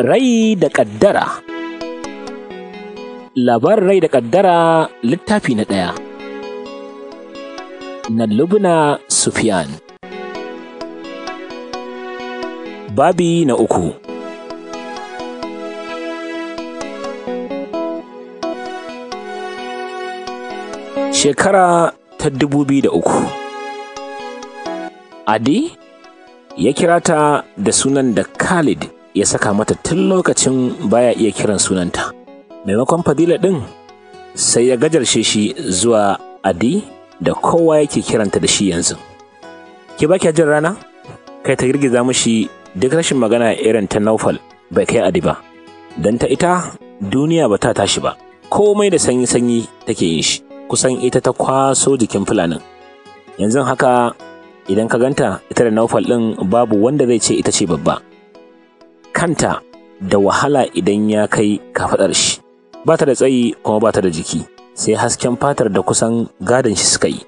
Rai da ƙaddara. Labarin Rai da ƙaddara littafi na ɗaya. Na Lubna Sufyan. Babi na uku. Shekara ta 2003. Adi ya kira ta da sunan da Khalid ya saka mata tun lokacin baya iya kiran sunanta. Maimakon Fadila ɗin sai ya gajarshe shi zuwa Adi da kowa yake kiranta da shi yanzu. Ki ba jin rana? Kai ta girgiza mishi duk rashin magana irin ta Naufal bai kai Adi ba. Don ta ita duniya ba ta tashi ba. Komai da sanyi-sanyi take yin shi. Kusan ita ta kwaso jikin fulanin. Yanzu haka idan ka ganta ita da Naufal ɗin babu wanda zai ce ita ce babba. Kanta da wahala idan ya kai kafaɗar shi. Ba ta da tsayi kuma ba ta da jiki, sai hasken fatar da kusan gadon shi suka yi.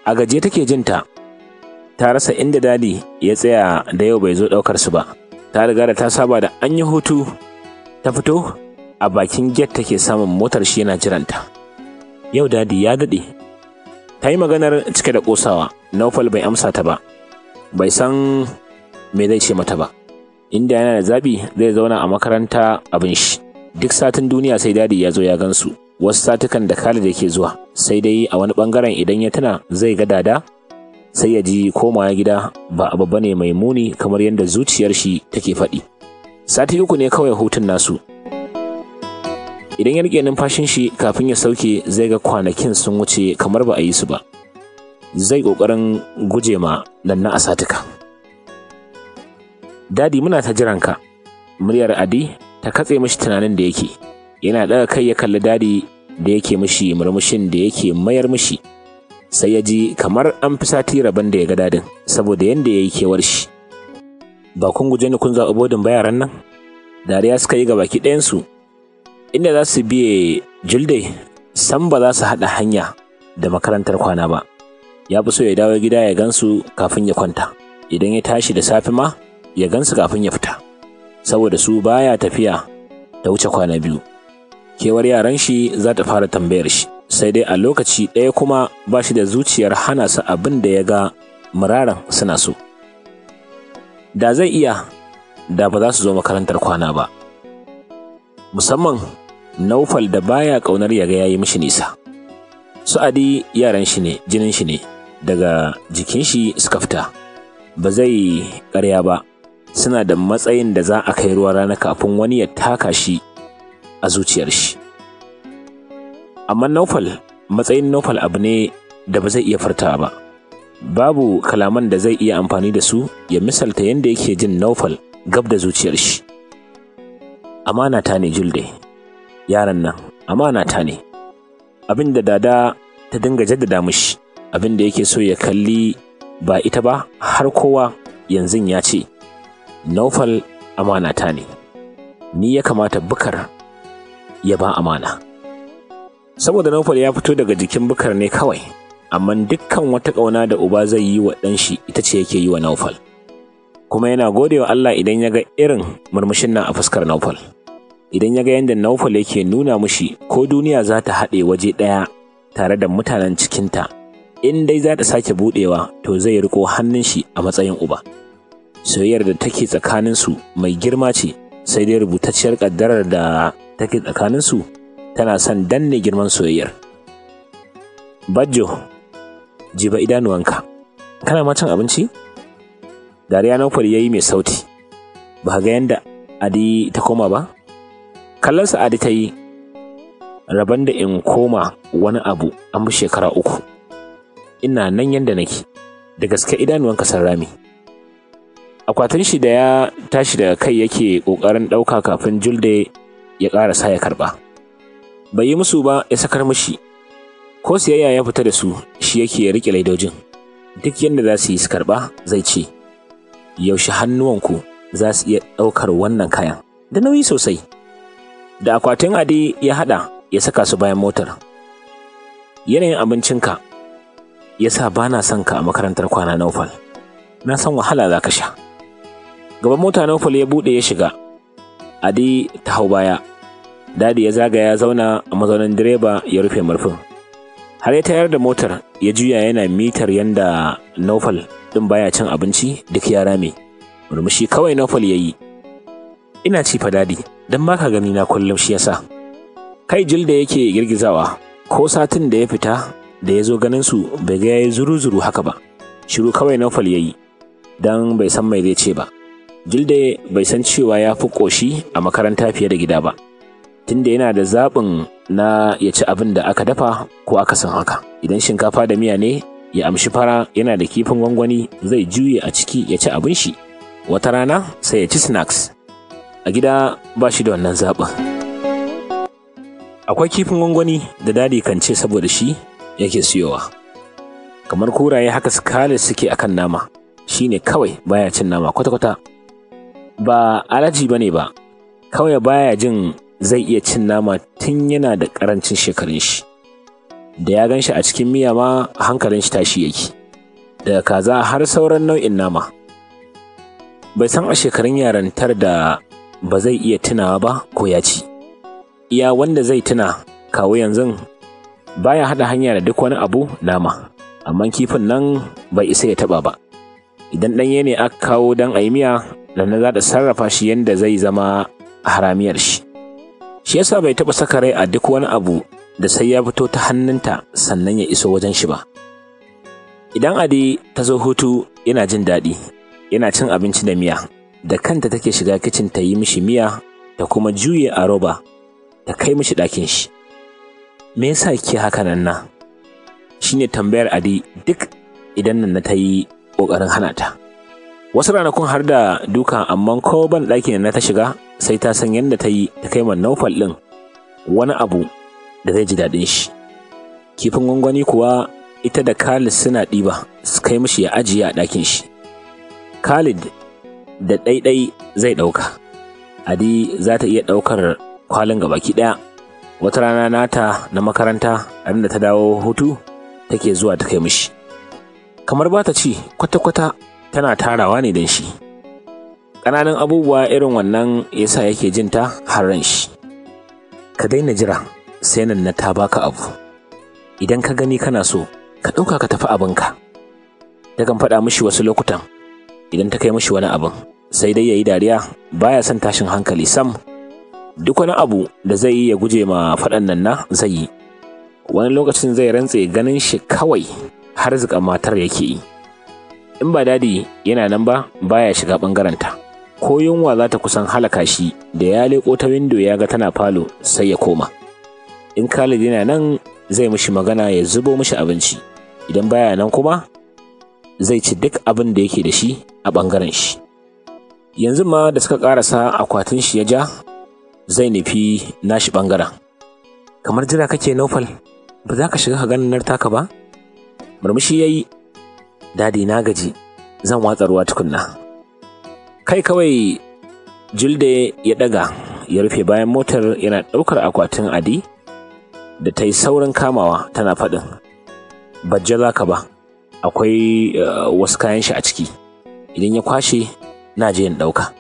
A gaje take jinta, ta rasa inda dadi ya tsaya da yau bai zo ɗaukar su ba. Ta riga da ta saba da an yi hutu, ta fito a bakin gate take samun motar shi yana jiranta. Yau dadi ya daɗe. Ta yi maganar cike da ƙosawa, Naufal bai amsa ta ba, bai san me zai ce mata ba. Inda yana da zabi zai zauna a makaranta abin shi. Duk satin duniya sai dadi ya zo ya gansu. Wasu satukan da Khalid yake zuwa, sai dai a wani bangaren idan ya tuna zai ga dada, sai ya ji komawa gida ba abu bane mai muni kamar yadda zuciyar shi take faɗi. Sati uku ne kawai hutun nasu. Idan ya rike numfashin shi kafin ya sauke zai ga kwanakin sun wuce kamar ba a yi su ba. Zai ƙoƙarin guje ma nan na asatuka. Dadi muna ta jiranka. Muryar Adi ta katse mishi tunanin da yake. Yana ɗaga kai ya kalli dadi da yake mishi murmushin da yake mayar mishi. Sai ya ji kamar an fi sati rabon da ya ga dadin saboda yanda ya yi kewar shi. Ba kun guje ni kun zaɓi bodin ba yaran nan? Dariya suka yi gabaki ɗayansu. Inda za su biye Julde, san ba za su haɗa hanya da makarantar kwana ba. Ya fi so ya dawo gida ya gansu kafin ya kwanta. Idan ya tashi da safe ma, ya gansu kafin ya fita. Saboda su baya tafiya ta wuce kwana biyu. Kewar yaran shi za ta fara tambayar shi, sai dai a lokaci ɗaya kuma ba shi da zuciyar hana su abin da ya ga muraran suna so. Da zai iya, da ba za su zo makarantar kwana ba. Musamman Naufal da baya ƙaunar ya ga yayi mishi nisa. Su Adi yaran shi ne, jinin shi ne, daga jikin shi suka fita. Ba zai ƙarya ba, suna da matsayin da za a kai ruwa rana kafin wani ya taka shi a zuciyar shi. Amma Naufal, matsayin Naufal abu ne da ba zai iya furtawa ba. Babu kalaman da zai iya amfani da su ya misalta yadda yake jin Naufal gab da zuciyar shi. Amana ta ne Julde, yaran nan amana ta ne. Abin da dada ta dinga jaddada mishi, abin da yake so ya kalli ba ita ba har kowa yanzu ya ce, Naufal amana ta ne, ni ya kamata Bukar ya ba amana. Saboda Naufal ya fito daga jikin Bukar ne kawai, amma dukkan wata ƙauna da uba zai yi wa ɗan shi ita ce yake yi wa Naufal. Kuma yana gode wa Allah idan ya ga irin murmushin nan a fuskar Naufal. Idan ya ga yadda Naufal yake nuna mushi ko duniya za ta haɗe waje ɗaya tare da mutanen cikinta, in dai za ta sake buɗewa to zai riko hannun shi a matsayin uba. Soyayyar da take tsakaninsu mai girma ce, sai dai rubutacciyar ƙaddarar da take tsakaninsu tana son danne girman soyayyar. Bajjo, jiba idanuwanka, kana ma cin abinci? Dariya Naufal ya yi mai sauti. Ba ga yadda Adi ta koma ba? Kallonsa Adi ta yi, rabon da in koma wani abu an bi shekara uku. Ina nan yadda nake, da gaske idanuwanka sun rame. Akwatin shi da ya tashi daga kai yake ƙoƙarin ɗauka kafin Julde ya ƙarasa ya karɓa. Bai yi musu ba ya sakar mishi. Ko siyayya ya fita da su shi yake riƙe ledojin. Duk yadda za su yi su karɓa zai ce, yaushe hannuwanku za su iya ɗaukar wannan kayan da nauyi sosai. Da akwatin Adi ya haɗa ya saka su bayan motar. Yanayin abincinka ya sa ba na son ka a makarantar kwana Naufal. Na san wahala za ka sha. Gaban mota Naufal ya buɗe ya shiga. Adi ta hau baya. Dadi ya zagaya zauna a mazaunin direba ya rufe murfin. Har ya tayar da motar ya juya yana mitar yanda Naufal din baya cin abinci duk ya rame. Murmushi kawai Naufal ya yi. Ina ci fa dadi, don baka gani na kullum shi yasa. Kai Julde yake girgizawa, ko satin da ya fita da ya zo ganin su bai ga yayi zuru-zuru haka ba. Shiru kawai Naufal ya yi, don bai san mai zai ce ba. Julde bai san cewa ya fi ƙoshi a makaranta fiye da gida ba, tunda yana da zaɓin na ya ci abin da aka dafa ko aka san haka. Idan shinkafa da miya ne, ya amshi fara yana da kifin gwangwani zai juye a ciki ya ci abin shi. Wata rana sai ya ci snacks. A gida ba shi da wannan zaɓin. Akwai kifin gwangwani da dadi kan ce saboda shi yake siyowa. Kamar kuraye haka su kale suke akan nama, shine kawai baya cin nama kwata-kwata. Ba alaji bane ba, kawai baya jin zai iya cin nama tun yana da karancin shekarun shi. Da ya gan shi a cikin miya ma hankalin shi tashi yake, daga kaza har sauran nau'in nama. Bai san a shekarun yarantar da ba zai iya tunawa ba ko ya ci. Iya wanda zai tuna kawo yanzu baya haɗa hanya da duk wani abu nama, amma kifin nan bai isa ya taɓa ba. Idan ɗanye ne aka kawo don a yi miya, nan za ta sarrafa shi yadda zai zama haramiyar shi. Shi yasa bai taɓa saka rai a duk wani abu da sai ya fito ta hannunta sannan ya iso wajen shi ba. Idan Adi ta zo hutu yana jin daɗi, yana cin abinci da miya, da kanta take shiga kicin ta yi mishi miya ta kuma juye a roba ta kai mishi ɗakin shi. Me yasa ke haka nan na? Shine tambayar Adi duk idan nan ta yi ƙoƙarin hana ta. Wasu ranakun har da duka, amma ko ban ɗakin na ta shiga sai ta san yadda ta yi ta kai ma Naufal ɗin wani abu da zai ji daɗin shi. Kifin gwangwani kuwa ita da Khalid suna ɗiba su kai mishi ya ajiye a ɗakin shi. Khalid da ɗaiɗai zai ɗauka. Adi za ta iya ɗaukar kwalin gabaki ɗaya. Wata rana nata na makaranta abinda ta dawo hutu take zuwa ta kai mishi. Kamar ba ta ci kwata-kwata tana tarawa ne don shi. Ƙananan abubuwa irin wannan yasa yake jin ta har ran shi. Ka daina jira sai nan na ta baka abu. Idan ka gani kana so, ka ɗauka ka tafi abinka. Takan faɗa mishi wasu lokutan idan ta kai mishi wani abin, sai dai yayi dariya, baya son tashin hankali sam. Duk wani abu da zai yi ya guje ma faɗan nan na zai yi. Wani lokacin zai rantse ganin shi kawai har zuƙa matar yake yi. In ba dadi yana nan ba, baya shiga ɓangarenta. Ko yunwa za ta kusan halaka shi, da ya leƙo ta windo ya ga tana falo sai ya koma. In Khalid yana nan zai mishi magana ya zubo mishi abinci. Idan baya nan kuma zai ci duk abin da yake da shi a ɓangaren shi. Yanzu ma da suka ƙarasa akwatin shi ya ja, zai nufi nashi ɓangaren. Kamar jira kake Naufal, ba za ka shiga ka ganin taka ba? Murmushi ya yi, Dadi na gaji, zan watsa ruwa tukunna. Kai kawai Julde ya ɗaga ya rufe bayan motar yana ɗaukar akwatin Adi da ta yi saurin kamawa tana faɗin, Bajja za ka ba, akwai wasu kayan shi a ciki. Idan ya kwashe, na je in ɗauka.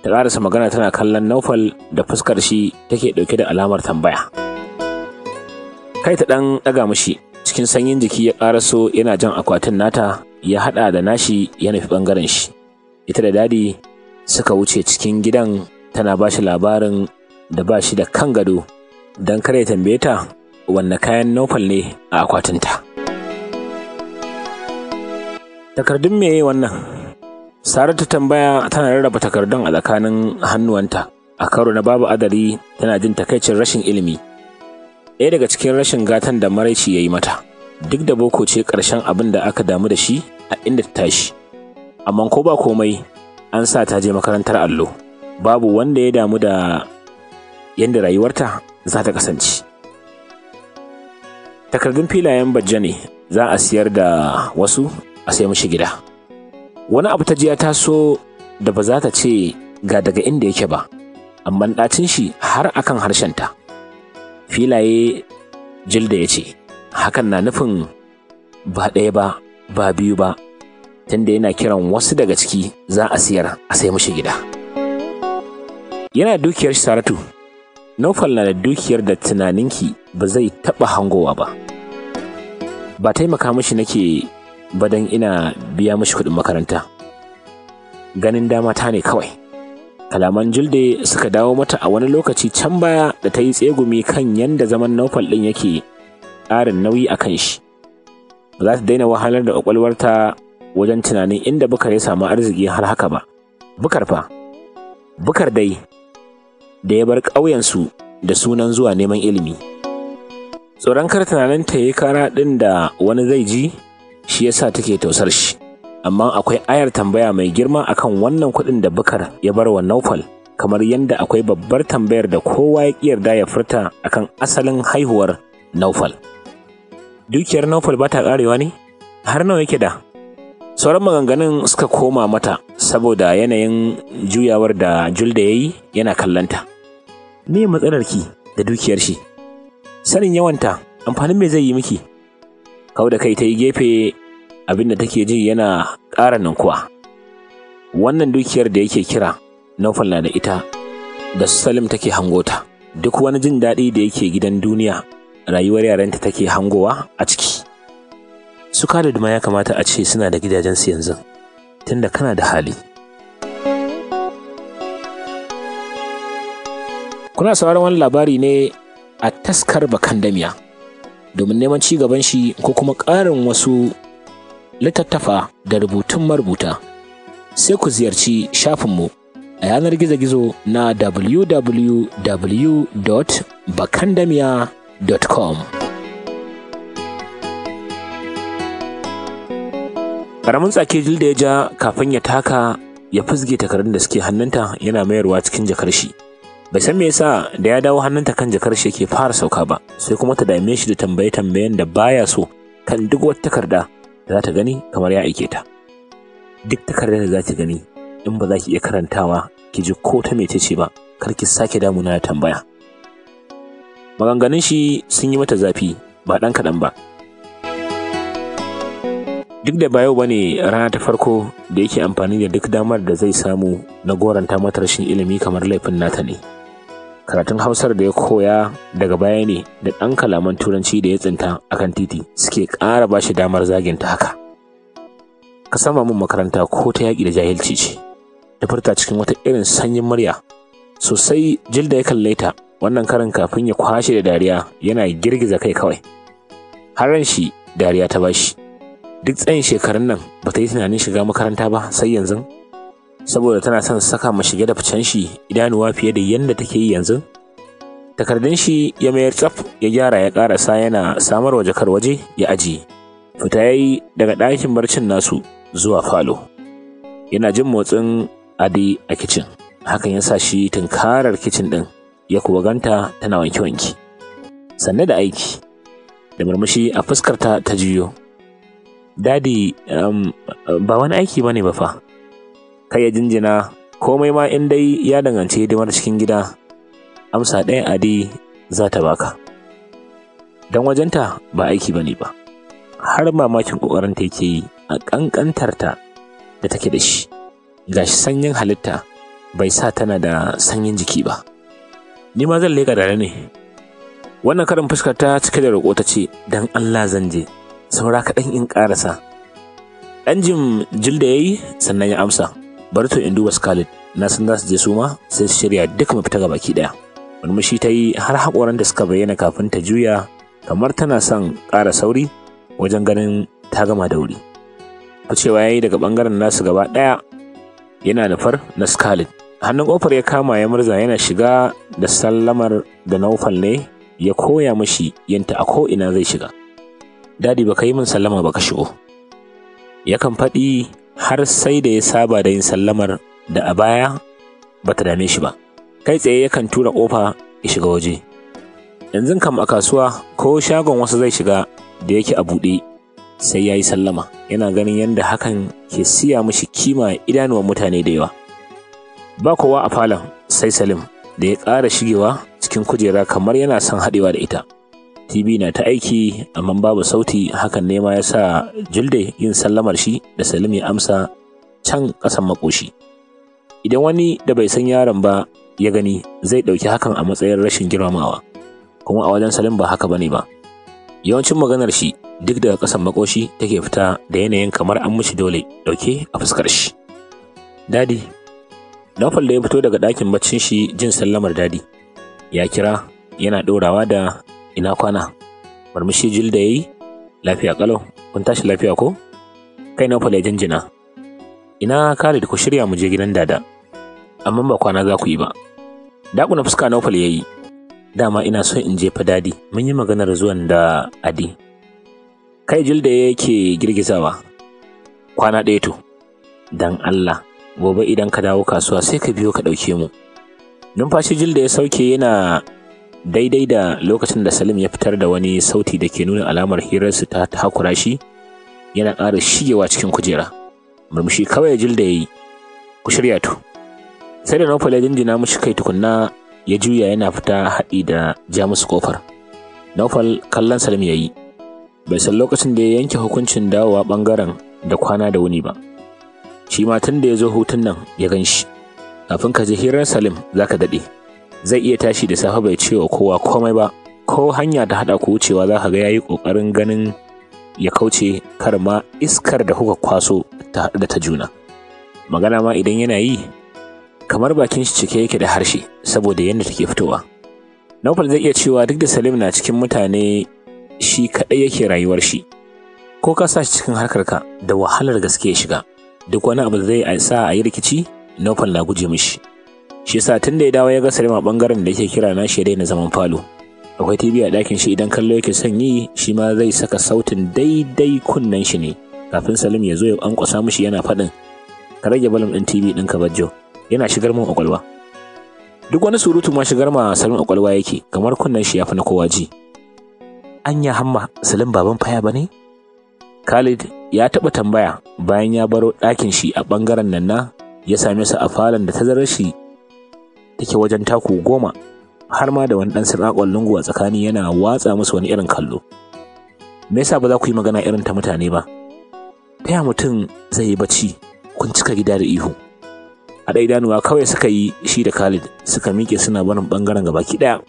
Ta ƙarasa magana tana kallon Naufal da fuskar shi take ɗauke da alamar tambaya. Kai ta ɗan ɗaga mishi cikin sanyin jiki ya ƙaraso yana jan akwatin nata ya haɗa da nashi ya nufi ɓangaren shi. Ita da dadi suka wuce cikin gidan tana ba shi labarin da ba shi da kan gado don kar ya tambaye ta wanne kayan Naufal ne a akwatinta. Takardun meye wannan? Saratu tambaya tana rarraba takardun a tsakanin hannuwanta. A karo na babu adari tana jin takaicin rashin ilimi. Ɗaya daga cikin rashin gatan da maraici ya yi mata. Duk da boko ce ƙarshen abin da aka damu da shi a inda ta tashi. Amma ko ba komai an sa ta je makarantar allo. Babu wanda ya damu da yadda rayuwarta za ta kasance. Takardun filayen Bajja ne za a siyar da wasu a sai mishi gida. Wani abu ta ji ya taso da ba za ta ce ga daga inda yake ba, amma ɗacin shi har akan harshenta. Filaye Jilda ya ce, hakan na nufin ba ɗaya ba, ba biyu ba, tunda yana kiran wasu daga ciki za a siyar a sai mishi gida. Yana dukiyar shi Saratu. Naufal na da dukiyar da tunaninki ba zai taɓa hangowa ba. Ba taimaka mishi nake ba dan ina biya mishi kuɗin makaranta. Ganin dama ta ne kawai. Kalaman Julde suka dawo mata a wani lokaci can baya da ta yi tsegumi kan yanda zaman Naufal ɗin yake ƙarin nauyi a kan shi. Ba za ta daina wahalar da ƙwaƙwalwarta wajen tunanin inda Bukar ya samu arziki har haka ba. Bukar fa, Bukar dai da ya bar ƙauyensu da sunan zuwa neman ilimi. Tsoron kar tunanin ta yi kara ɗin da wani zai ji shi yasa take tausar shi. Amma akwai ayar tambaya mai girma akan wannan kuɗin da Bukar ya bar wa Naufal, kamar yadda akwai babbar tambayar da kowa ya ƙi yarda ya furta akan asalin haihuwar Naufal. Dukiyar Naufal ba ta ƙarewa ne? Har nawa yake da? Sauran maganganun suka koma mata saboda yanayin juyawar da Julda ya yi yana kallanta. Me matsalarki da dukiyar shi? Sanin yawanta amfanin me zai yi miki? Kau da kai ta yi gefe, abinda take ji yana ƙara ninkuwa. Wannan dukiyar da yake kira Naufal na da ita, da Salim take hangota. Duk wani jin daɗi da yake gidan duniya, rayuwar yaranta take hangowa a ciki. Su Khalid ma ya kamata a ce suna da gidajensu yanzu, tunda kana da hali. Kuna sauraron wani labari ne a taskar Bakandamiya. Domin neman ci gaban shi ko kuma ƙarin wasu littattafa da rubutun marubuta, sai ku ziyarci shafinmu a yanar gizo-gizo na www.bakandamiya.com. Ƙaramin tsaki Julda ya ja kafin ya taka ya fizge takardun da suke hannunta yana mayarwa cikin jakar shi. Bai san me yasa da ya dawo hannunta kan jakar shi yake fara sauka ba, sai kuma ta dame shi da tambaye-tambayen da baya so kan duk wata takarda da za ta gani kamar ya aike ta. Duk takardar da za ki gani in ba za ki iya karantawa ki ji ko ta mecece ba, kar ki sake damuna da tambaya. Maganganun shi sun yi mata zafi ba ɗan kaɗan ba. Duk da ba yau bane rana ta farko da yake amfani da duk damar da zai samu na goranta mata rashin ilimi kamar laifin nata ne. Karatun Hausar da ya koya daga baya ne da ɗan kalaman Turanci da ya tsinta akan titi suke ƙara ba shi damar zaginta haka. Ka sama min makaranta ko ta yaƙi da jahilci ce, ta furta cikin wata irin sanyin murya. Sosai Jilda ya kalle ta wannan karin kafin ya kwashe da dariya yana girgiza kai kawai. Har ran shi dariya ta bashi. Duk tsayin shekarun nan ba ta yi tunanin shiga makaranta ba sai yanzu, saboda tana son saka ma shige da ficen shi idanuwa fiye da yadda take yi yanzu. Takardun shi ya mayar tsaf ya gyara ya karasa yana samar wa jakar waje ya ajiye. Fita ya yi daga ɗakin barcin nasu zuwa falo. Yana jin motsin Adi a kicin, hakan ya sa shi tunkarar kicin ɗin ya kuwa ganta tana wanke-wanke. Sanne da aiki, da murmushi a fuskarta ta juyo. Dadi, ba wani aiki bane ba fa. Kai ya jinjina, komai ma in dai ya danganci hidimar cikin gida, amsa ɗaya Adi za ta baka. Don wajenta ba aiki bane ba. Har mamakin ƙoƙarinta yake yi a ƙanƙantarta da take da shi. Gashi sanyin halitta bai sa tana da sanyin jiki ba. Ni ma zan leƙa dare ne. Wannan karin fuskar ta cike da roƙo ta ce, don Allah zan je. Saura kaɗan in ƙarasa. Ɗan jim Jilda ya yi sannan ya amsa, bari to in duba Scarlett, na san za su je su ma sai su shirya duk mu fita baki ɗaya. Murmushi ta yi har haƙoran da suka bayyana kafin ta juya kamar tana son ƙara sauri wajen ganin ta gama da wuri. Ficewa ya yi daga ɓangaren nasu gaba ɗaya yana nufar na Scarlett. Hannun ƙofar ya kama ya murza yana shiga da sallamar da Naufal ne ya koya mishi yanta a ko'ina zai shiga. Dadi, baka yi min sallama ba ka shigo. Yakan faɗi har sai da ya saba da yin sallamar da a baya bata dame shi ba. Kai tsaye yakan tura ƙofa ya shiga waje. Yanzu kam a kasuwa ko shagon wasu zai shiga da yake a buɗe sai ya yi sallama. Yana ganin yadda hakan ke siya mishi kima idanuwan mutane da yawa. Ba kowa a falon sai Salim da ya ƙara shigewa cikin kujera kamar yana son haɗewa da ita. TV na ta aiki amma babu sauti, hakan ne ma ya sa Julde yin sallamar shi da Salim ya amsa can ƙasan makoshi. Idan wani da bai san yaron ba ya gani zai ɗauki hakan a matsayin rashin girmamawa, kuma a wajen Salim ba haka bane ba. Yawancin maganar shi duk daga ƙasan makoshi take fita da yanayin kamar an mishi dole ɗauke a fuskar shi. Dadi. Naufal da ya fito daga ɗakin baccin shi jin sallamar Dadi. Ya kira yana ɗorawa da ina kwana. Murmushi Jil da yayi, lafiya kalau, kun tashi lafiya ko? Kai Naufal ya jinjina. Ina Khalid, ku shirya mu je gidan Dada. Amma ba kwana za ku yi ba. Dakuna fuska Naufal yayi. Dama ina son in je fa Dadi. Mun yi maganar zuwan da Adi. Kai Jil da yake girgizawa. Kwana ɗaya to. Dan Allah, gobe idan ka dawo kasuwa sai ka biyo ka ɗauke mu. Numfashi Jil da ya sauke yana daidai da lokacin da Salim ya fitar da wani sauti da ke nuna alamar hirarsu ta takura shi, yana ƙara shigewa cikin kujera. Murmushi kawai Jil da ya yi. Ku shirya to. Sai da Naufal ya jinjina mishi kai tukunna ya juya yana fita haɗi da ja musu kofar. Naufal kallon Salim ya yi. Bai san lokacin da ya yanke hukuncin dawowa ɓangaren da kwana da wuni ba. Shi ma tun da ya zo hutun nan ya gan shi. Kafin ka ji hirar Salim za ka daɗe. Zai iya tashi da safe bai ce wa kowa komai ba, ko hanya ta haɗa ku wucewa za ka ga ya yi ƙoƙarin ganin ya kauce kar ma iskar da kuka kwaso ta haɗu da ta juna. Magana ma idan yana yi, kamar bakin shi cike yake da harshe saboda yadda take fitowa. Naufal zai iya cewa duk da Salim na cikin mutane shi kaɗai yake rayuwar shi. Ko ka sa shi cikin harkarka da wahalar gaske ya shiga. Duk wani abu da zai sa a yi rikici, Naufal na guje mishi. Shi yasa tun da ya dawo ya ga Salim a bangaren da yake kira na shi ya daina zaman falo. Akwai TV a ɗakin shi, idan kallo yake son yi shi ma zai saka sautin daidai kunnen shi ne. Kafin Salim ya zo ya ankwasa mishi yana faɗin, ka rage balum ɗin TV ɗinka Bajjo, yana shigar min ƙwaƙwalwa. Duk wani surutu ma shigar ma Salim ƙwaƙwalwa yake, kamar kunnen shi ya fi na kowa ji. Anya hamma Salim baban faya bane? Khalid ya taɓa tambaya bayan ya baro ɗakin shi a ɓangaren nan na ya same su a falon da tazarar shi take wajen taku 10, har ma da wani ɗan sirƙaƙon lungu a tsakani yana watsa musu wani irin kallo. Me yasa ba za ku yi magana irin ta mutane ba? Ta ya mutum zai yi bacci kun cika gida da ihu? Haɗa idanuwa kawai suka yi shi da Khalid suka miƙe suna barin ɓangaren gabaki ɗaya.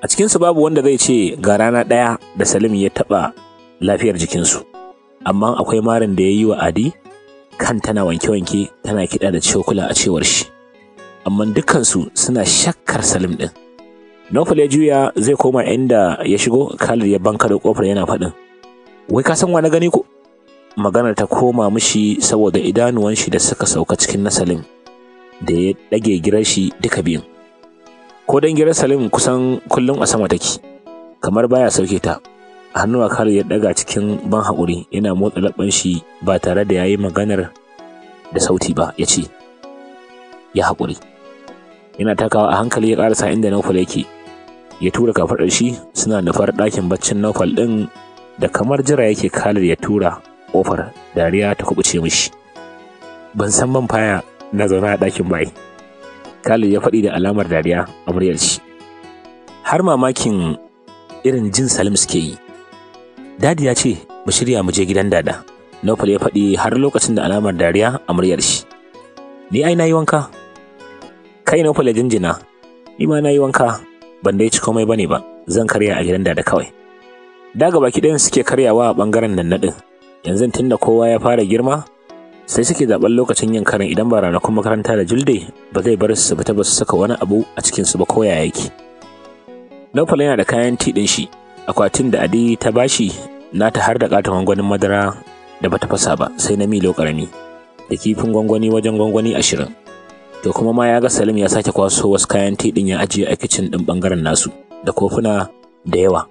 A cikinsu babu wanda zai ce ga rana ɗaya da Salim ya taɓa lafiyar jikinsu. Amma akwai marin da ya yi wa Adi kan tana wanke-wanke tana kiɗa da cokula a cewar shi. Amma dukkansu suna shakkar Salim ɗin. Naufal ya juya zai koma inda ya shigo, Khalid ya banka da kofar yana faɗin, wai ka san wa na gani ko? Maganar ta koma mishi saboda idanuwan shi da suka sauka cikin na Salim da ya ɗage girar shi duka biyun. Ko dan girar Salim kusan kullum a sama take, kamar baya sauke ta. Hannuwa Khalid ya ɗaga cikin ban haƙuri yana motsa leɓɓan shi ba tare da yayi maganar da sauti ba, ya ce, ya haƙuri. Yana takawa a hankali ya ƙarasa inda Naufal yake, ya tura kafaɗar shi suna nufar ɗakin baccin Naufal ɗin da kamar jira yake Khalid ya tura ƙofar, dariya ta kubuce mishi. Ban san ban faya na zaune a ɗakin bai. Khalid ya faɗi da alamar dariya a muryar shi. Har mamakin irin jin Salim suke yi. Dadi ya ce mu shirya mu je gidan Dada. Naufal ya faɗi har lokacin da alamar dariya a muryar shi. Ni ai nayi wanka. Kai Naufal ya jinjina. Ni ma nayi wanka, ban dai ci komai bane ba. Zan karya a gidan Dada kawai. Daga baki ɗayan suke karyawa a ɓangaren nan naɗin. Yanzu tunda kowa ya fara girma, sai suke zaɓen lokacin yin karin idan ba ranakun makaranta da Julde ba zai bar su fita ba su saka wani abu a cikin su ba ko ya yake. Naufal yana da kayan ti ɗin shi, akwatin da Adi ta bashi nata har da katon gwangwanin madara da bata fasa ba sai na milo karami da kifin gwangwani wajen gwangwani 20. To kuma ma ya ga Salim ya sake kwaso wasu kayan ti ɗin ya ajiye a kicin ɗin ɓangaren nasu da kofuna da yawa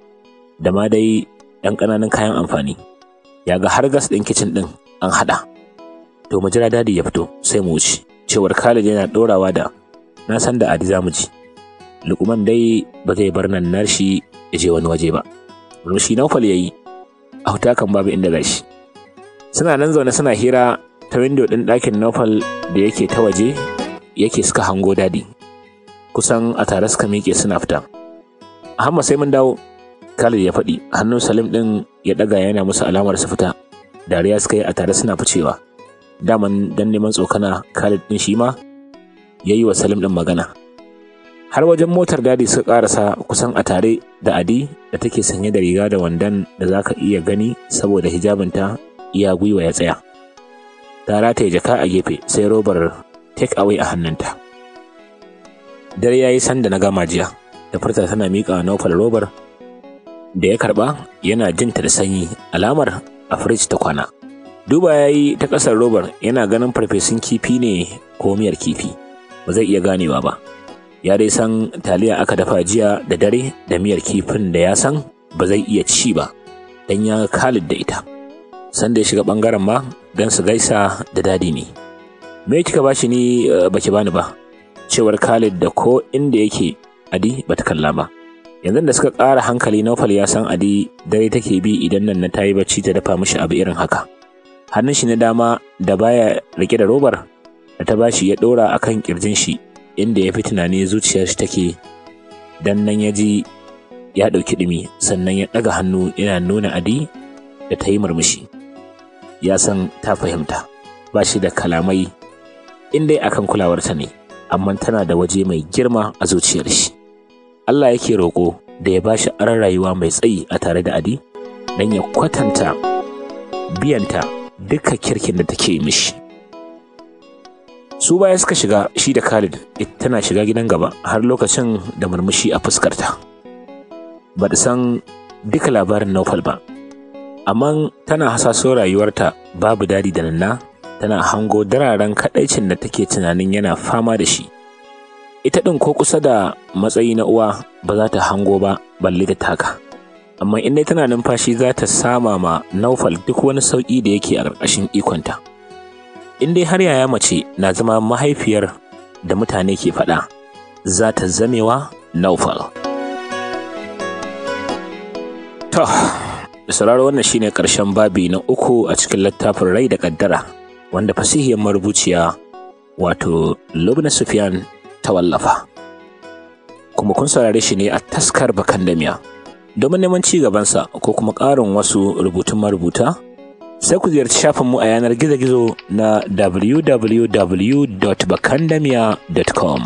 da ma dai ɗan ƙananan kayan amfani. Ya ga har gas ɗin kicin ɗin an haɗa. To mu jira Dadi ya fito sai mu wuce. Cewar Khalid yana ɗorawa da na san da Adi za mu ji. Lukman dai ba zai bar nan nashi ya je wani waje ba. Murmushi Naufal ya yi, a kan babu inda za shi. Suna nan zaune suna hira ta windo ɗin ɗakin Naufal da yake ta waje yake suka hango Dadi. Kusan a tare suka miƙe suna fita. Hamma sai mun dawo, Khalid ya faɗi, hannun Salim ɗin ya ɗaga yana musu alamar su fita. Dariya suka yi a tare suna ficewa. Daman dan neman tsokana Khalid ɗin shi ma Ya yi wa Salim ɗin magana. Har wajen motar Dadi suka ƙarasa kusan a tare da Adi da take sanye da riga da wandon da za ka iya gani saboda hijabinta iya gwiwa ya tsaya. Ta rataye jaka a gefe sai robar take away a hannunta. Dare ya yi sanda na gama jiya, da furta tana miƙa Naufal robar da ya karɓa yana jinta da sanyi alamar a firij ta kwana. Duba ya yi ta ƙasar robar yana ganin farfesun kifi ne ko miyar kifi, ba zai iya ganewa ba. Ya dai san taliya aka dafa jiya da dare da miyar kifin da ya san ba zai iya ci ba don ya Khalid da ita. Sanda ya shiga ɓangaren ma don su gaisa da Dadi ne. Me kika bashi ni baki bani ba? Cewar Khalid da ko inda yake Adi bata kalla ba. Yanzu da suka ƙara hankali Naufal ya san Adi dare take bi idan nan na tayi bacci ta dafa mishi abu irin haka. Hannun shi na dama da baya rike da robar da ta bashi ya ɗora akan kirjin shi inda ya fi tunani zuciyar shi take, dan nan ya ji ya ɗauki ɗumi, sannan ya ɗaga hannu yana nuna Adi da ta yi murmushi. Ya san ta fahimta, ba shi da kalamai in dai akan kulawarta ne, amma tana da waje mai girma a zuciyar shi. Allah yake roƙo da ya bashi aron rayuwa mai tsayi a tare da Adi don ya kwatanta biyanta duka kirkin da take mishi. Su baya suka shiga shi da Khalid, ita tana shiga gidan gaba har lokacin da murmushi a fuskarta. Ba ta san duka labarin Naufal ba, amma tana hasaso rayuwarta babu Dadi da Nanna, tana hango dararen kaɗaicin da take tunanin yana fama da shi. Ita ɗin ko kusa da matsayi na uwa ba za ta hango ba balle ta taka. Amma in dai tana numfashi za ta sama ma Naufal duk wani sauƙi da yake a ƙarƙashin ikonta. In dai har yaya mace na zama mahaifiyar da mutane ke faɗa, za ta zamewa Naufal. To, sauraro, wannan shine ƙarshen babi na 3 a cikin littafin Rai da Ƙaddara, wanda fasihiyar marubuciya wato Lubna Sufyan ta wallafa. Kuma kun saurare shi ne a Taskar Bakandamiya. Domin neman ci gabansa ko kuma ƙarin wasu rubutun marubuta, sai ku ziyarci shafinmu a yanar gizo-gizo na www.bakandamiya.com.